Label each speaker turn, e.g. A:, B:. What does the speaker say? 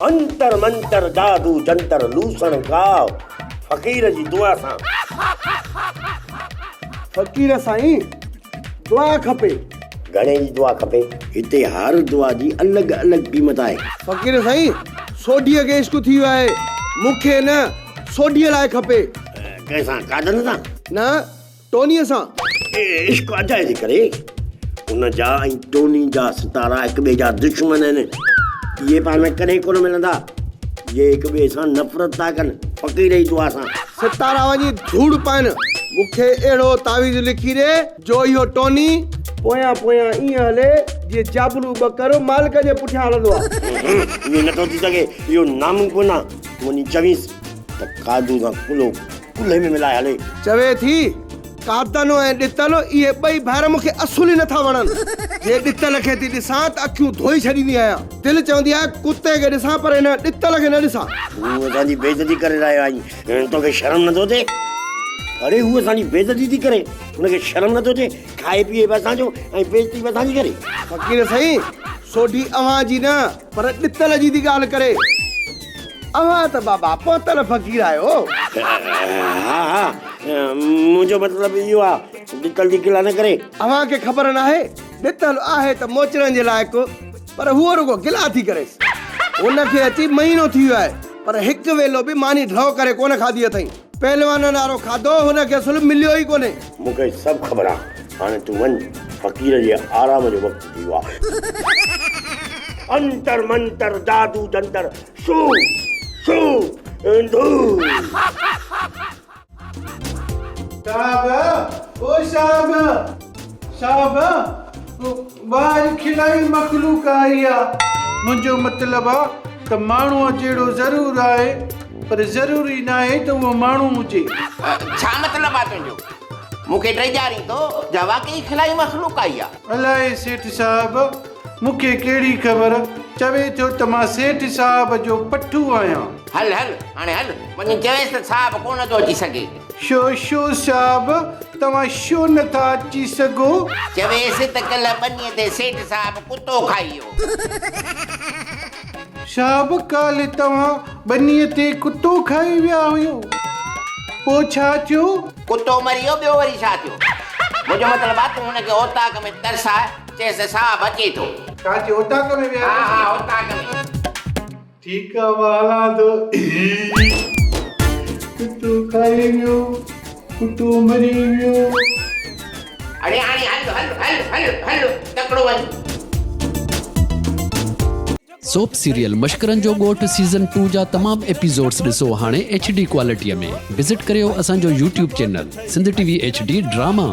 A: انتر منتر جادو جنتر لوسڻ گاء فقير جي دعا سان.
B: فقير سائين دعا کپي.
A: گهڻي جي دعا کپي؟ هتي هر دعا جي الڳ الڳ قيمت آهي.
B: فقير سائين سوڍيء کي عشق ٿي ويو آهي مون کي نه سوڍيء لاء کپي.
A: ڪنهن سان قادن سان؟
B: نه ٽونيء سان.
A: عشق اجائي ٿي ڪري. ان جا ۽ ٽوني جا ستارا هڪ ٻئي جا دشمن آهن. اهي پاڻ ۾ ڪڏهن ڪونه ملندا. اهي هڪ ٻئي سان نفرت ٿا ڪن، فقير جي دعا سان.
B: ستارا وڃي ڌوڙ پائن. مون کي اهڙو تعويذ لکي ڏي جو اهو ٽوني. پويان پويان ائين هلي جيئن جابلو ٻڪر مالڪ جي پٺيان هلندو آهي.
A: اهو نٿو ٿي سگهي. اهو ناممڪن آهي. تون وڃي چوينس ته قادو سان ڪلهو ڪلهي ۾ ملائي هلي.
B: چوي ٿي، قادن ۽ ڏتل اهي ٻئي ڀائر مون کي اصل ئي نٿا وڻن. جي ڏتل کي ٿي ڏسان ته اکيون ڌوئي ڇڏيندي آهيان. دل چوندي آهي ڪتي کي ڏسان پر هن ڏتل کي نه ڏسان.
A: تون اسان جي بيعزتي ڪري رهيو آهين. توکي شرم نٿو اچي؟ اڙي هو اسان جي بيعزتي ٿي ڪري. هن کي شرم نٿو اچي؟ کائي پيئي به اسان جو ۽ بيعزتي به اسان جي ڪري.
B: فقير سائين، سوڍي اوهان جي نه پر ڏتل جي ٿي ڳالهه ڪري. اوهان ته بابا پهتل فقير آهيو.
A: ها ها منهنجو مطلب اهو آ ڏتل جي گلا نه ڪري.
B: اوهان کي خبر ناهي ڏتل آهي ته موچڙن جي لائق پر هوء رڳو گلا ٿي ڪريس. هن کي اچي مهينو ٿي ويو آهي پر هڪ ويلو به ماني ڍؤ ڪري ڪونه کاڌي اٿئين. پهلوانن وارو کاڌو هن کي اصل مليو ئي ڪونهي.
A: مون کي سڀ خبر آ. هاڻي تون وڃ، فقير جي آرام جو وقت ٿي ويو آ. انتر منتر جادو جنتر شو شو ڌو.
C: صاحب او صاحب صاحب ٻاهر کلائي مخلوق آئي آ. منهنجو مطلب آ ته ماڻهوء جهڙو ضرور آهي پر ضروري ناهي ته اهو ماڻهو هجي.
D: ڇا مطلب آ تنهنجو؟ مون کي ڊيڄارين ٿو جا واقعي خلائي مخلوق آئي آ.
C: الائي سيٺ صاحب، مون کي ڪهڙي خبر، چوي ٿو ته مان سيٺ صاحب جو پٺو آهيان.
D: هل هل هاڻي هل، وڃي چويس ته صاحب ڪونه ٿو اچي سگهي.
C: شو شو صاحب، توهان شو نه ٿا اچي سگهو؟
D: چويس ته ڪلهه ٻنيء تي سيٺ صاحب ڪتو کائي ويو.
C: صاحب ڪالهه توهان ٻنيء تي ڪتو کائي ويا هيو، پوء ڇا ٿيو؟
D: ڪتو مري ويو، ٻيو وري ڇا ٿيو؟ منهنجو مطلب آ تون هن کي اوطاق ۾ ترساء، چئيس ته صاحب اچي ٿو.
C: ڇا چيو اوطاق ۾ ويهاريس؟
D: ها ها اوطاق ۾.
C: ٺيڪ آ مان هلان ٿو. ڪتو کائي ويو، ڪتو مري ويو.
D: اڙي هاڻي هل هل هل هل هل تڪڙو وڃ.
E: سوپ سيريل مشڪرن جو ڳوٺ سيزن ٽو جا تمام ايپيسوڊس ڏسو هاڻي ايڇ ڊي ڪوالٽي ۾ وزٽ ڪريو اسان جو YouTube channel Sindh T V H D drama.